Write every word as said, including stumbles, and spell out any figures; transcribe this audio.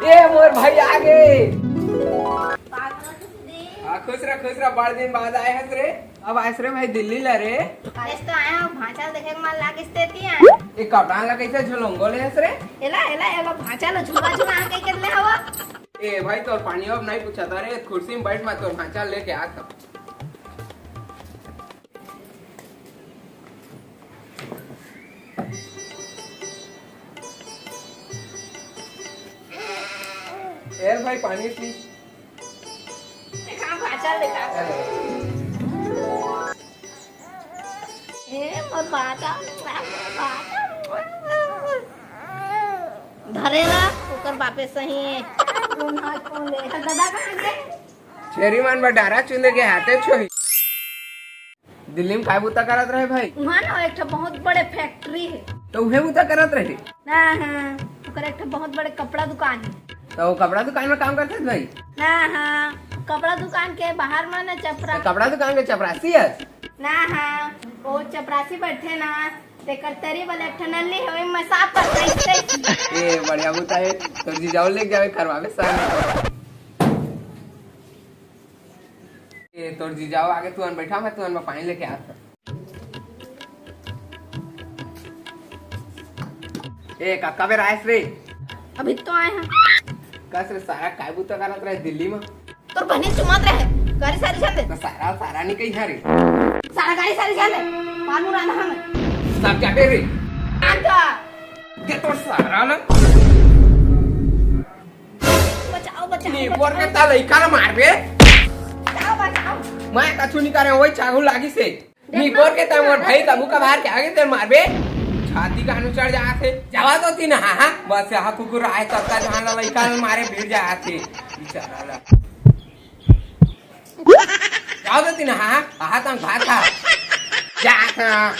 ए मोर भाई आ गे। हाँ, खुश रह, खुश रह, बड़ दिन बाद आए हस रे। अब आयस रे भाई दिल्ली ला रे। अरे तो आया हूँ, भांचा देखे के मन लागिस ते तिया। ए कपड़ा ला कैसे झुलंगो ले हस रे? एला, एला, एला भांचा ला झूला झूला के के ले हवा। ए भाई तोर पानी अब नहीं पूछा था रे, कुर्सी में बैठ, मैं तोर भांचा लेके आता। ए भाई पानी पी। देखा, भांचा देखा। ए, मोर बाटा, मोर बाटा। धरे ला, ओकर बापे सही है। दादा कहाँ गए? छेरी मन बर डारा चुंदे के हाथे छोही। दिल्ली में काय बुता करत रहे भाई? उहाँ ना एक ठो बहुत बड़े फैक्ट्री है। तो उहे बुता करत रहे? ना, हाँ, ओकर एक ठो बहुत बड़े कपड़ा दुकान है। तो वो कपड़ा दुकान में काम करते थे भाई? ना, हाँ, कपड़ा दुकान के बाहर में ना चपरा। तो कपड़ा दुकान के चपरासी है? ना, हाँ, वो चपरासी बैठे ना, तेकर तरी वाला एक ठो नली है, ओही में साफ करता है। ए, बढ़िया बुता है, तो जीजाऊ लेके जावे करवावे साफ। ए, तोर जीजाऊ आगे तुहन बैठा, मैं तुहन में पानी लेके आत हूँ। ए, कक्का बेर आयस रे? अभी तो आए हैं। कस रे, सारा काय बुता करत रहे दिल्ली में? तोर बहनी चुमात रहे, गाड़ी सारी चल दे। तो सारा, सारा नहीं कही है रे। सारा गाड़ी सारी चल दे, मार मुरा ना हमें। सब क्या बेर रे? आंटा। दे तोर सारा ना। बचाओ, बचाओ, नी, बचाओ। बोर के ता लइका ला मारबे। बचाओ, बचाओ। मैं कछु नहीं करे, वही चाकू लागी से। नी, बोर के ता मोर भाई तबू का बाहर के आगे तेल मारबे। छाती का अनुचर जात हे। जावा तो तीन, हाँ, हाँ। बस यहाँ कुकुर आए तब का जहाँ ला लइका ला मारे भिड़ जात हे। बेचारा ला। जावा तो तीन, हाँ, हाँ। हाँ, तंग भात खा। जा, हाँ।